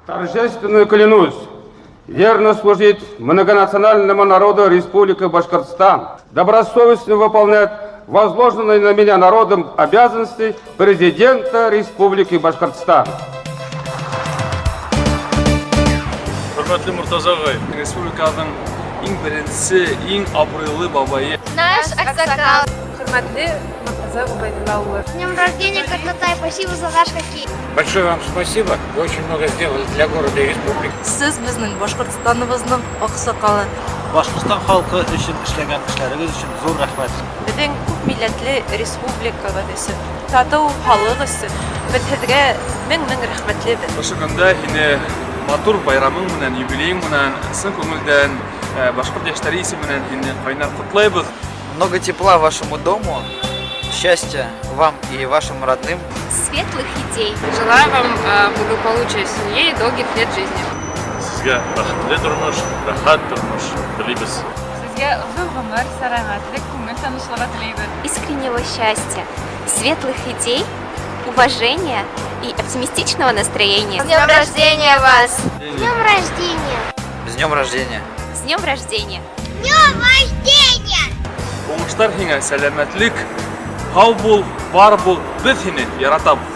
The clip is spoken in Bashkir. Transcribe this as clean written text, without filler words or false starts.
Торжественно клянусь верно служить многонациональному народу Республики Башкортостан, добросовестно выполнять возложенные на меня народом обязанности президента Республики Башкортостан. Хөрмәтле Мортаза ағай, республиканың иң беренсе, иң абруйлы бабайы. Наш аксакал. Хөрмәтле Мортаза Гобәйдулла улы. С днем рождения, Картатай, спасибо за ваш хоккей. Большое вам спасибо. Вы очень много сделали для города и республики. Сез безнең Башкортстаныбызның аксакалы. Башкортстан халкы өчен эшләгән эшләрегез өчен зур рәхмәт. Беҙҙең күп милләтле республикабыҙ өсөн, татыу халыҡ өсөн беҙ һеҙгә мең-мең рәхмәтлебеҙ. Ошо көндә һине матур байрамың менән, юбилейың менән ысын күңелдән башҡорт йәштәре исеменән һине ҡайнар ҡотлайбыҙ. Много тепла вашему дому, счастья вам и вашим родным. Светлых идей. Желаю вам благополучия в семье и долгих лет жизни. Һеҙгә бәхетле тормош, рәхәт тормош теләйбеҙ. Һеҙгә оҙон ғүмер, сәләмәтлек, күңел тыныслығы теләйбеҙ. Искреннего счастья, светлых идей, уважения и оптимистичного настроения. С днем рождения вас! С днем рождения! С днем рождения! С днем рождения! С днем рождения! Уңыштар һиңә, сәләмәтлек, һау бул, бар бул, беҙ һине яратабыҙ.